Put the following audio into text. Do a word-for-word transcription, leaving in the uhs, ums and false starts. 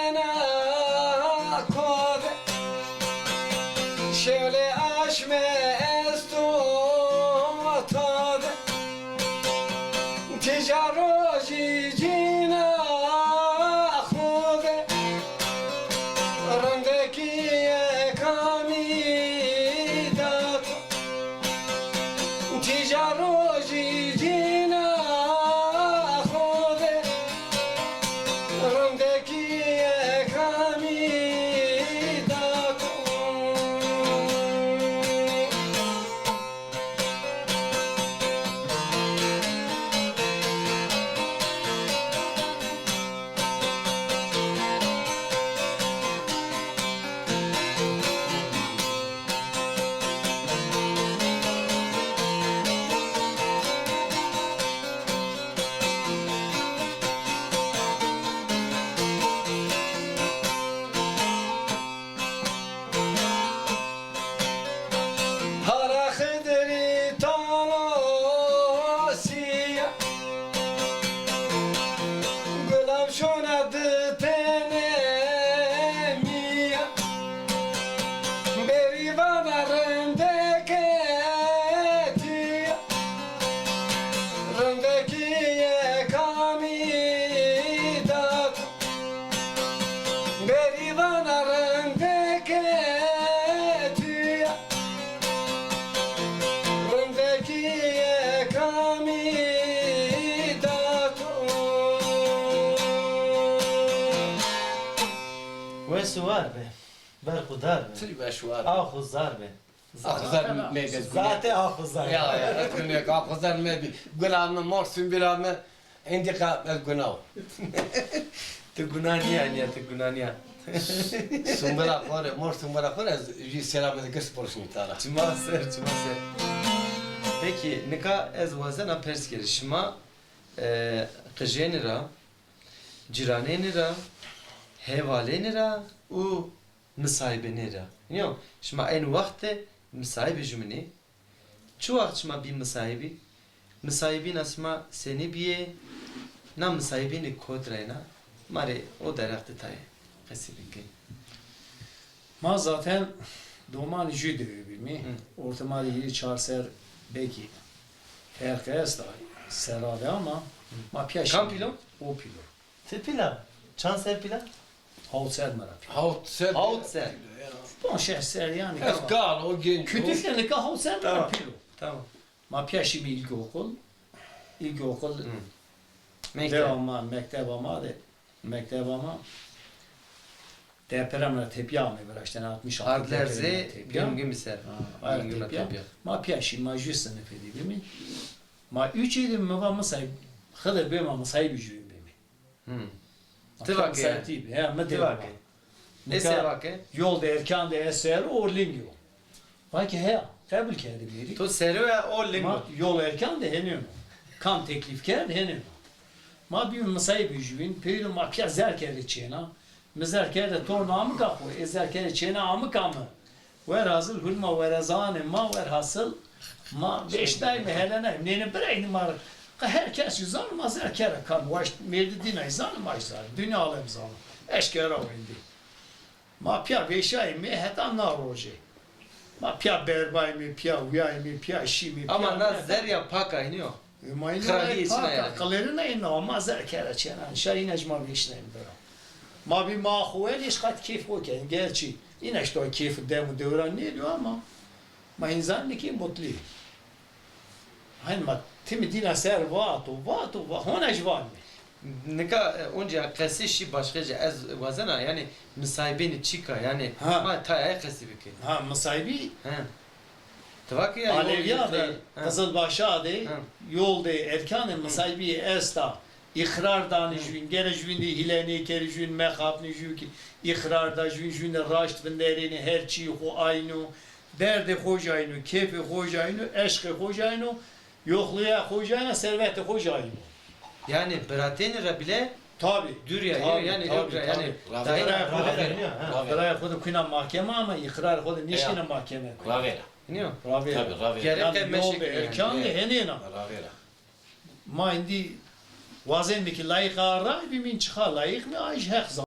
Ena kode, şewlê aşme esto tade, tîja rojî cîna xo de, rindekî yeka mi da to. Tîja rojî cîna xo de, rindekî yeka mi da to. Hara Xidirî tano sîya, gulam şona di tenê mîya. Berî vana rindeke tîya, rindekî yeka mi da to. Berî vana rindeke tîya, rindekî yeka mi da to. Wes û war be, berxudar be. Ti weş war be. Ax û zar be. Axuzar mebî. Zate axuzar. Ya, ya, ez gunê axuzar mebî. Guna mi, mor sumbîla mi, endî qa ez guna o. Ti guna nîya, nîya, ti guna nîya. Sumbîla xo rê, mor sumbîla xo rê ez jû selamê de girs borşnî tara. Çima ser, çima ser. Pekî, nika ez wazena pers kerî. Şima, e, qijênî ra, cîranênî ra, hevalênî ra û misayibênî ra. Nîyo, şima eynî wext de misayibê jumîn ê. Çi wext şima bî misayibî? Misayibîna şima senî bîyê? Na misayibînî kot ra yena? Ma rê o derheq de tayê qesî bikî. Ma zaten domanî jû dewe bîmî. Hı. Ortê ma de hîrê çar ser belkî ferq esta, serra de ama ma pîya şî. Kam pîl o? O pîl o. Ti pîl a? Çand ser pîl a? Hawt ser mi ra pîl. Hawt ser. Hawt ser. Ponc şeş ser yanî. Ez kal o genç o. Kütük de nika hawt ser mi ra pîl o. Tamam. Ma pîya şîmî îlkokul. Îlkokul. Hı. Mekteb. Dewa ma, mekteba ma de. Mekteba ma. Deprem ra tepîya ame viraştene, altmış altı deprem ra tepîya. Ardlerzê Gimgimî ser. Ha, ardlerzê tepîya. Ma pîya şî, ma jû sinifê de bîmî. Ma üçê de mi va misayîb, Xidir bê ma misayîbê jûyîn bêmî. Hı. Ti va ke? Misayîb tî bî. He, mi de va. Ti va ke? Nika ese va ke? Yol de erkan de ez ser o lingî yo. Va ke heya, qebul kerdî bêrî. To sero ya o ling o. Ma yol erkan de henêno. Kam teklîf kerd henêno. Ma bî misayîbê jûyîn, peydo ma pîya zerr kerdê çêna. Mi zerr kerde torna amika xo, ê zerr kerdê çêna amika mi. Werhasıl hûn ma werezanê ma, werhasıl ma vêşnayme, helenayme. Nêne birayne ma rê. Qe her kes jî zano ma zerr kere kam. Waşt mêrdî dîna zano, ma jî zano. Dinya alem zano. Eşkera wendî. Ma pîya vêşayîme heta na roje. Ma pîya berbayîme, pîya uyayîme, pîya şîme, pîya... Ama na zerrîya pak a, înî yo? E, ma înî pak a, qilêrîna înî, ma zerr kere çêna. Şa îna jî ma vêşnayîme bira. Ma bî ma xo wenê, îşqat keyf xo kenê. Gerçî îna îşte o keyf dem û dewran nêdîyo ama ma înzan nîkî mutlî. Hanî ma timî dîna ser vato, vato, va-, hona jî vanê. Nika, e, oncîya qesî şî başqe ci. Ez wazena, yanî, misayîbênî çîk a, yanî, ha, ma tayê qesî bikî. Ha, misayîbî? He. Ti va ke ya Alewîya de, ha, Qizilbaşa de, ha, yol de, erkanê misayîbî esta. Îqrar danê jûyîn, gere jûyîn de hîle nêkerê, jûyîn mexapnê, jûyîn kî îqrar da, jûyîn, jûyîn de raşt vinderênê, her çîyê xo ayno, derdê xo jî ayno, kêfê xo jî ayno, eşqê xo jî ayno, yoxluya xo jî ayno, servetê xo jî ayno. Yanî biratênî ra bîle. Tabî. Dûrî ya, tabî, yanî, tabî, tabî, yanî, tabî. Birayê xo de, birayê xo de kuyna mahkeme ama îqrarê xo de nêşkîna mahkeme. Ravêra. Nîyo? Ravêra. Tabî, ravêra. Gerek... Yanî yol de erkan de henêna. Ravêra. Ma îndî wazenîme ke layîq a ray bîmîn, çixa layîq mî, ay jî heq zan.